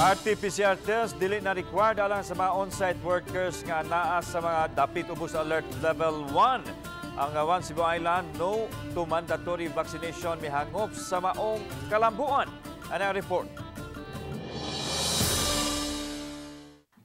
RT-PCR test dili na required alang sa mga on-site workers nga naa sa mga dapit ubos alert level 1. Ang One Cebu Island no to mandatory vaccination mihangop sa maong kalambuan. Ano ang report?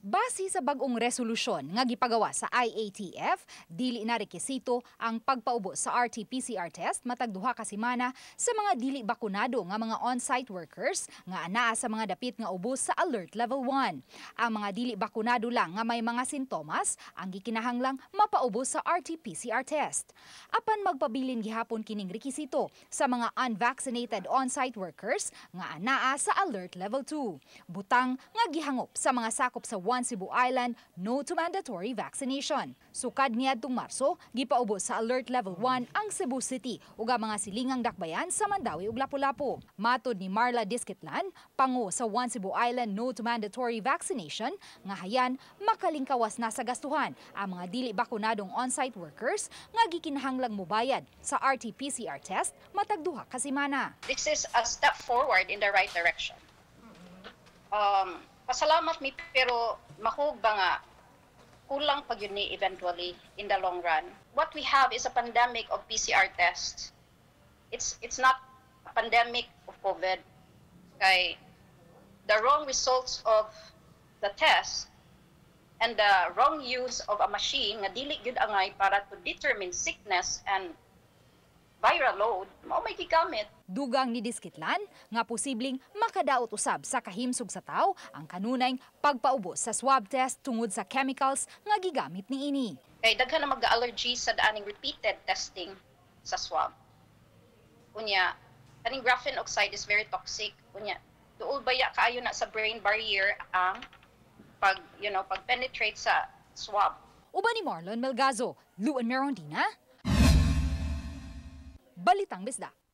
Base sa bag-ong resolusyon nga gipagawa sa IATF, dili na rekisito ang pagpaubo sa RT-PCR test matag 2 ka semana sa mga dili bakunado nga mga on-site workers nga anaa sa mga dapit nga ubos sa Alert Level 1. Ang mga dili bakunado lang nga may mga sintomas ang gikinahanglang mapaubos sa RT-PCR test. Apan magpabilin gihapon kining rekisito sa mga unvaccinated on-site workers nga anaa sa Alert Level 2. Butang nga gihangop sa mga sakop sa One Cebu Island no to mandatory vaccination. Sukad niadtong Marso, gipaubos sa Alert Level 1 ang Cebu City ug ang mga silingang dakbayan sa Mandaue ug Lapu-Lapu. Matod ni Marla Disquitlan, pango sa One Cebu Island no to mandatory vaccination, nga hayan makalingkawas na sa gastuhan ang mga dili bakunadong on-site workers nga gikinahanglang mobayad sa RT-PCR test matag 2 ka semana. This is a step forward in the right direction. Pasalamat mi, pero mahug ba nga kulang pag yun ni eventually in the long run. What we have is a pandemic of PCR tests. It's not a pandemic of COVID. Kay the wrong results of the test and the wrong use of a machine nga dili gyud angay para to determine sickness and viral load, mao may gigamit. Dugang ni Diskitlan nga posibleng makadaot usab sa kahimsog sa tao ang kanunayng pagpaubos sa swab test tungod sa chemicals nga gigamit niini. Kay daghan na mag-allergy sa daaning repeated testing sa swab. Unya, kaning graphene oxide is very toxic. Unya, duol baya kaayo na sa brain barrier ang pag you know pag penetrate sa swab. Uban ni Marlon Melgazo, Luan Merondina, Balitang Bisdak.